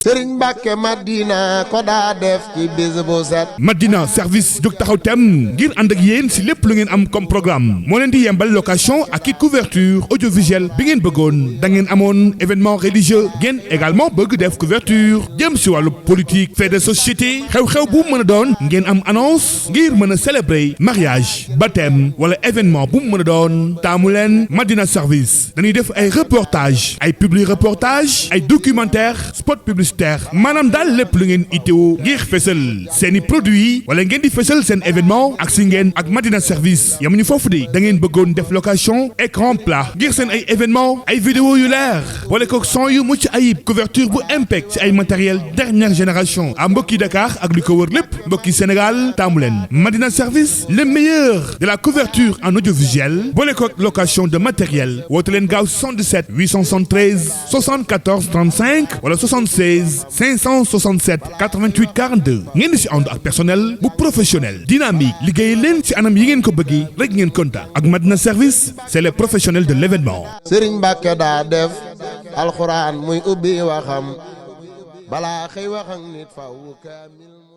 Sëriñ Mbàkke Madina ko daa def ci bis bu set. Madina service jóg taxaw tem ngir ànd ak yéen si lépp lu ngeen am comme programme moo leen di yembal location ak i couverture audiovisuelle bi ngeen bëggoon da ngeen amoon événement religieux ngeen également bëgg def couverture jëm si wàllu politique fait de société xew-xew bu mën a doon ngeen am annonce ngir mën a célébrer mariage baptême wala événement bu mu mën a doon taamu leen Madina service dañuy def ay reportage ay publi reportage ay documentaire spot publicitaire maanaam daal lépp lu ngeen itteewu ngir fësal seeni produits wala ngeen di fësal seen événement ak si ngeen ak Madina service yamuñu foofu de da ngeen bëggoon def location écran plat ngir seen ay événement ay vidéo yu leer wala ko son yu mucc ayib couverture bu impec ci ay matériel dernière génération à mbokki Dakar ak li ko wër lépp mbokki Sénégal taamu leen Madina service le meilleur de la couverture en audiovisuel boole ko location de matériel woote leen gaaw 77 873 74 35 wala 76 567 88 42 ngeen di si ànd ak personnel bu professionnel dynamique liggéey leen ci anam yi ngeen ko bëggee rek ngeen kontaan ak Madina service c'est les professionnels de l'événement. Sëriñ Mbàkke daa def alxuraan muy ubbi waxam balaa xëy wax ak nit faw kaamil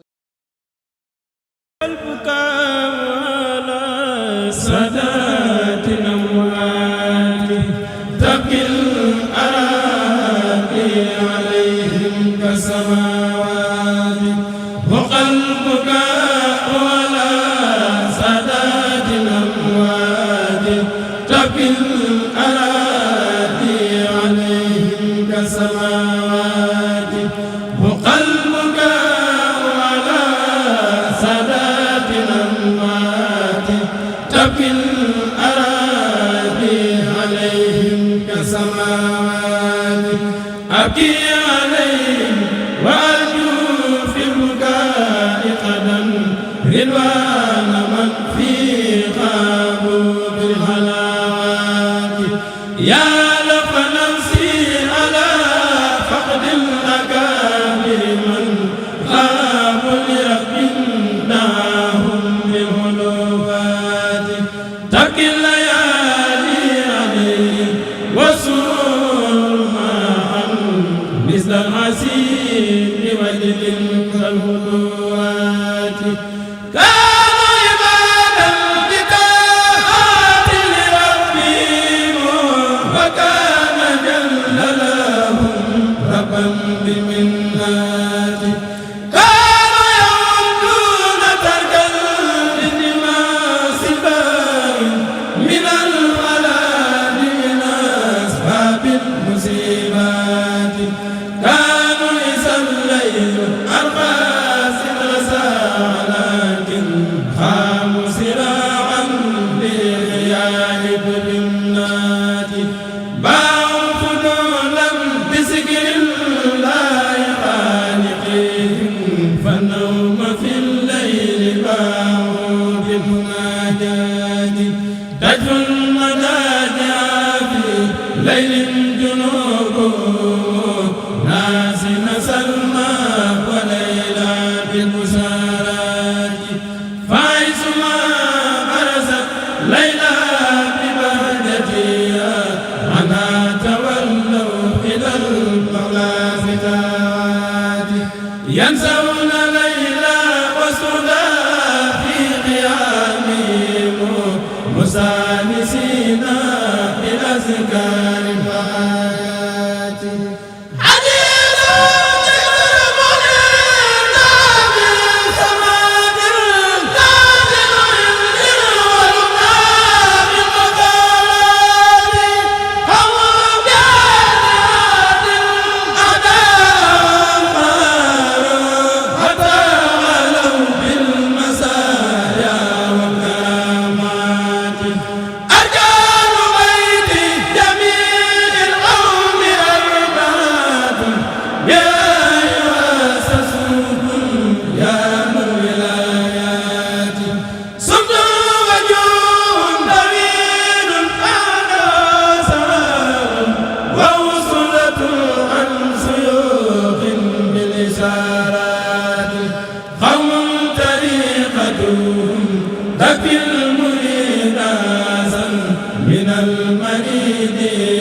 المريد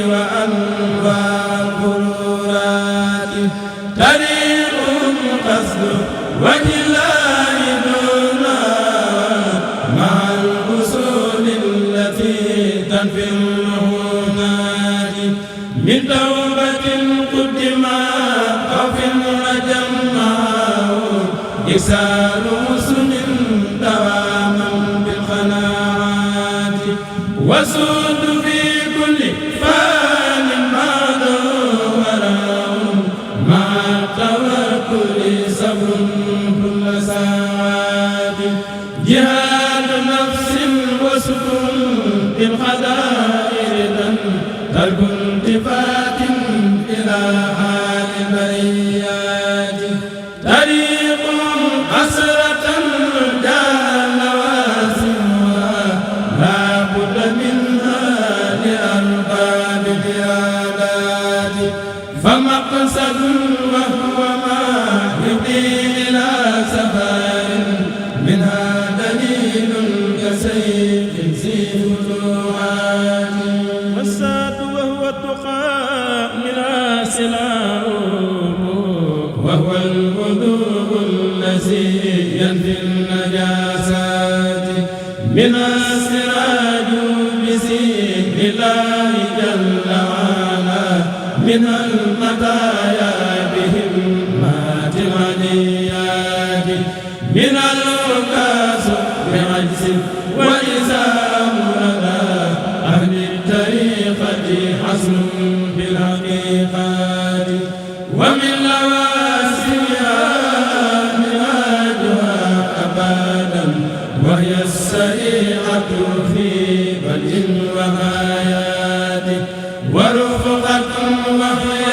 وأنواع الغرورات إكسار مسلم دواما بالقناعات وسود في كل فان ماذا وراء مع التوكل صبر كل ساعات جهاد نفس وسكن بالقدائر ترك التفات إلى حال البريات طريق حسرة جعل واسمها لا بد منها لأرباب الإرادات فمقصد وهو ما يهدي إلى سفر منها دليل كسيف ذي فتوحات والساد وهو التقى منها سلاح وهو الوضوء الذي ينفي النجاسات من السراج بسم الله جل وعلا من المطايا بهمات الغنيات من الوكاس بعجز وإزام لدى أهل الطريقة حسن بالحقيقات ومن لواسمها منهاجها أبدا وهي السريعة في بدء وغايات ورفقة وهي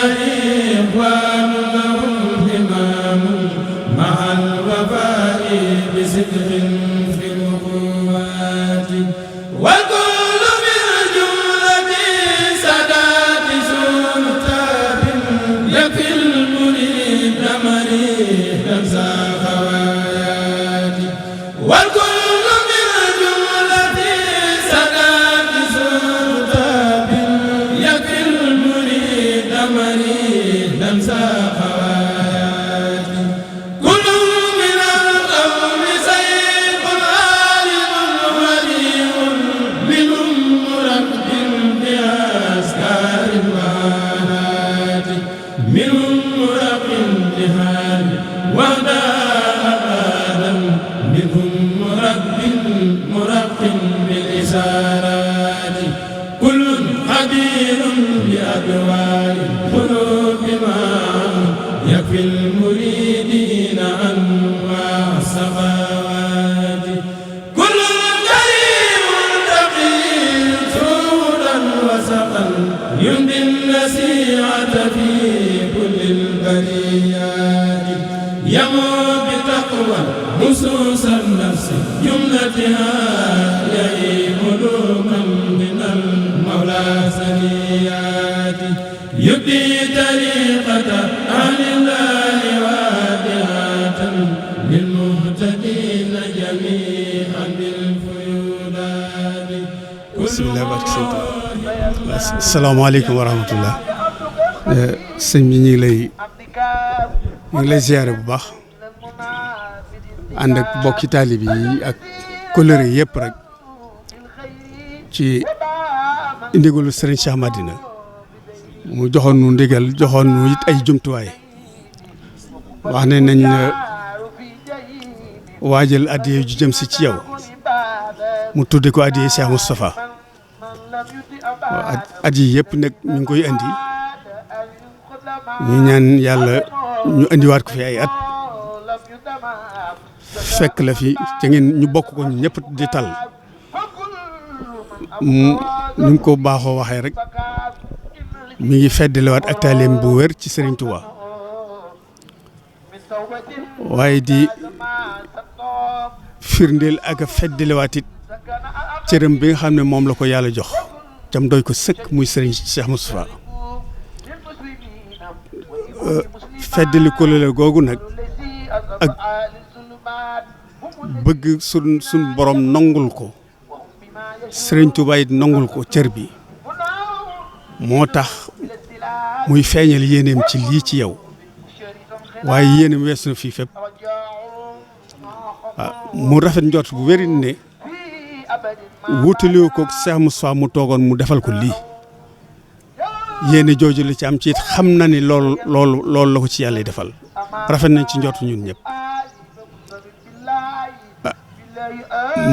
إخوان لهم همام مع الوفاء بصدق في الأخوات والكل من جملة سادات سلطان يكفي المريد مريدا ساخوات والكل من جملة سادات سلطان يكفي المريد مريدا ساخوات كل من القوم سيف عالم ولي منهم مرب بأسكار الوهات منهم مرب لحال وهدى أبدا منهم مرق بالإشارات كل خبير بأدوار القلوب معا يكفي المريدين أنواع السخاوات كل كريم تقي سودا وسقا يمضي النسيعة في كل البريات يمو بتقوى نصوص النفس جملتها يعيب دوما من المولى سنيات يبدي طريقة أهل الله وادعة للمهتدين جميعا بالفيودات بسم الله بارك سيدي السلام عليكم ورحمة الله sëñ bi ñu ngi lay ziare bu baax ànd ak bokki taalib yi ak kóllëre yëpp rek ci ndigalu Serigne Cheikh Madina mu joxoon nu ndigal joxoon nu it ay jumtuwaay wax ne nañ waajal addiya ju jëm si ci yow mu tudde ko addiya Cheikh Moustapha at yi yëpp nag ñu ngi koy andi ñu ñaan yàlla ñu andiwaat ko fi ay at fekk la fi te ngeen ñu bokk ko ñu ñëpp di tal ñu ngi ko baaxoo waxee rek mi ngi feddalewaat ak taaleem bu wér ci Serigne Touba waaye di firndeel ak a feddalewaat it cëram bi nga xam ne moom la ko yàlla jox cam doy ko sëkk muy Serigne Cheikh Moustapha feddali kóllëre googu nag ak bëgg sun borom nangul ko Serigne Touba it nangul ko cër bi moo tax muy feeñal yéeneem ci lii ci yow waaye yéen weesu na fii fépp mu rafet njort bu wéri ne wutaliwu ko Cheikh Moustapha mu toogoon mu defal ko lii yéen jooju la ci am ci it xam na ni loolu la ko ci yàlla defal rafet nañ ci njort ñun ñëpp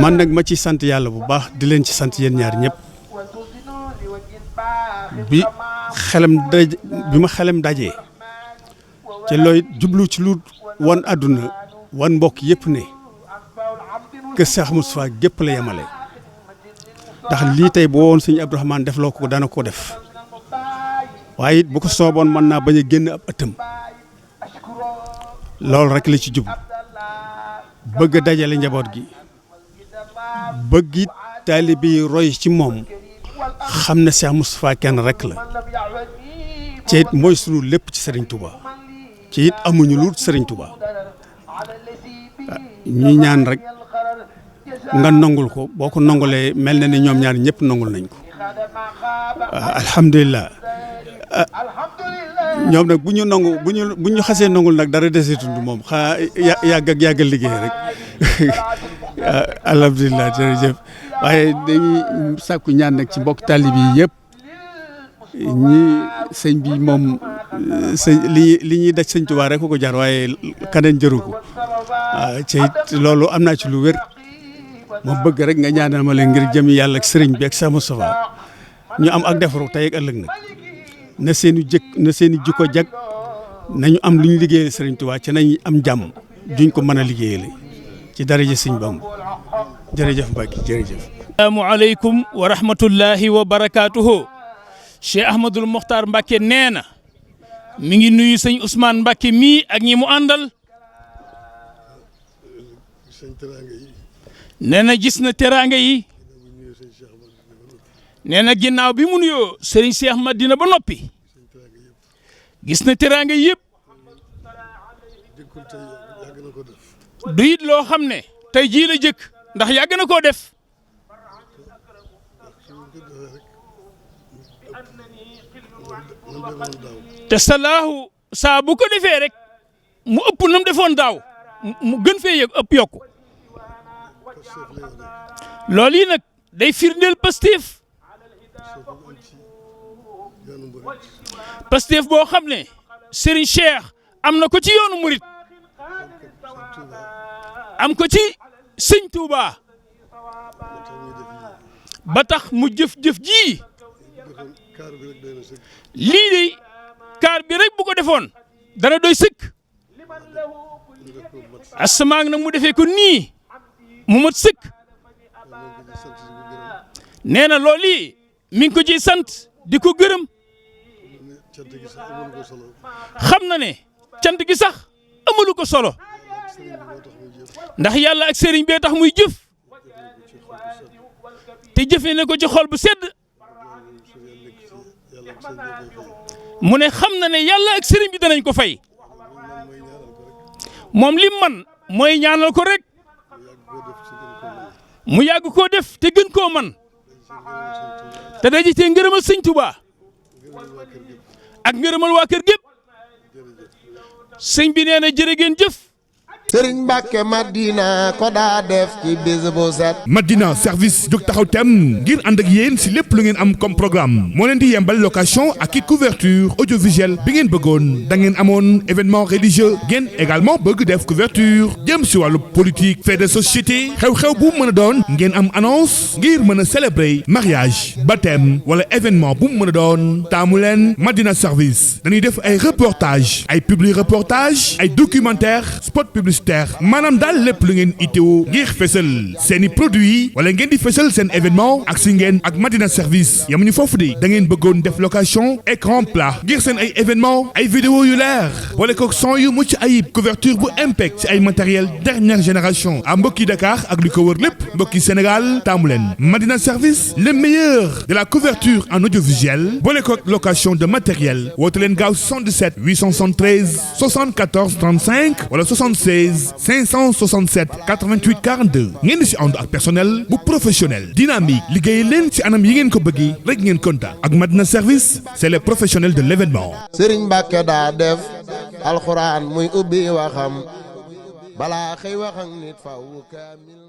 man nag ma ci sant yàlla bu baax di leen ci sant yéen ñaar ñëpp bi ma xelam dajee ci looy jublu ci lu wan àdduna wan mbokk yëpp ne que Cheikh Moustapha gépp la yemale ndax lii tey boo woon sëñ Abdourahmane def loo ko dana ko def waaye it bu ko sooboon mën naa bañ a génn ab ëttam loolu rek la ci jub bëgg a dajale njaboot gi bëgg it taalibe yi roy ci moom xam ne Cheikh Moustapha kenn rek la ci it mooy sunu lépp ci Serigne Touba ci it amuñu lu Serigne Touba ñuy ñaan rek nga nangul ko boo ko nangulee mel na ni ñoom ñaar ñëpp nangul nañ ko alhamdulilah ñoom nag bu ñu xasee nangul nag dara deseetul moom yàgg liggéey rek alhamdulilah jërëjëf waaye dañuy sàkku ñaan nag ci mbokk taalibe yi yëpp ñi sëñ bi moom li ñuy daj sëñ Tuubaa rek ko jar waaye kaneen jëru ko ci loolu am naa ci lu wér ma bëgg rek nga ñaanal ma leen ngir jëmi yàlla ak sëriñ bi ak Cheikh Moustapha ñu am ak defaru tey ak ëllëg nag na seen i jikko jag nañu am lu ñu liggéeyal sëriñ Tuubaa ci nañ am jàmm duñ ko mën a liggéeyale ci daraja sëñ Bamba jërëjëf Mbacke jërëjëf. assalaamu aleykum wa rahmatullahi wa barakaatuhu. Cheikh Ahmadul Mokhtar Mbacke nee na mi ngi nuyu sëñ Ousmane Mbacke mii ak ñi mu àndal. nee na gis na teraanga yi. nee na ginnaaw bi mu nuyoo Serigne Cheikh Madina ba noppi. gis na teraanga yëpp. du it loo xam ne tey jii la jëkk ndax yàgg na koo def. te salaahu saa bu ko defee rek mu ëpp nam defoon daaw mu gën fee ëpp yokku loolu yi nag day firndeel Pastef boo xam ne Serigne Cheikh am na ko ci yoonu murit am ko ci Sëñ Touba ba tax mu jëf-jëf ji lii de kaar bi rek bu ko defoon dana doy sëkk asamaag nag mu defee ko nii mu mat sëkk nee na loolu yi mi ngi ko ciy sant di ko gërëm xam na ne cant gi sax amalu ko solo ndax yàlla ak sëriñ bee tax muy jëf te jëfee na ko ci xol bu sedd mu ne xam na ne yàlla ak sëriñ bi danañ ko fay moom li man mooy ñaanal ko rek mu yàgg koo def te gën koo man te daje te ngërëmal sëñ Tuubaa ak ngërëmal waa kër gépp sëñ bi nee na jërë ngeen jëf. Sëriñ Mbàkke Madina ko daa def ci bis bu set. Madina service jóg taxaw tem ngir ànd ak yéen si lépp lu ngeen am comme programme moo leen di yembal location ak i couverture audiovisuelle bi ngeen bëggoon da ngeen amoon événement religieux ngeen également bëgg def couverture jëm si wàllu politique fait de société xew-xew bu mën a doon ngeen am annonce ngir mën a célébrer mariage baptême wala événement bu mën a doon taamu leen Madina service dañuy def ay reportage ay publi reportage ay documentaire spot publicitaire maanaam daal lépp lu ngeen itteewu ngir fësal seeni produit wala ngeen di fësal seen événement ak si ngeen ak Madina service yamuñu foofu de da ngeen bëggoon def location écran plat ngir seen ay événement ay vidéo yu leer boole ko son yu mucc ayib couverture bu impec ci ay matériel dernière génération à mbokki Dakar ak lu ko wër lépp mbokki Sénégal taamu leen Madina service le meilleur de la couverture en audiovisuel boole ko location de matériel woote leen gaaw 77 873 74 35 wala 76 567 88 42 ngeen di si ànd ak personnel bu professionnel dynamique liggéey leen ci anam yi ngeen ko bëggee rek ngeen kontaan ak Madina service c'est les professionnels de l'événement. Sëriñ Mbàkke daa def alxuraan muy ubbi waxam balaa xëy wax ak nit faw kaamil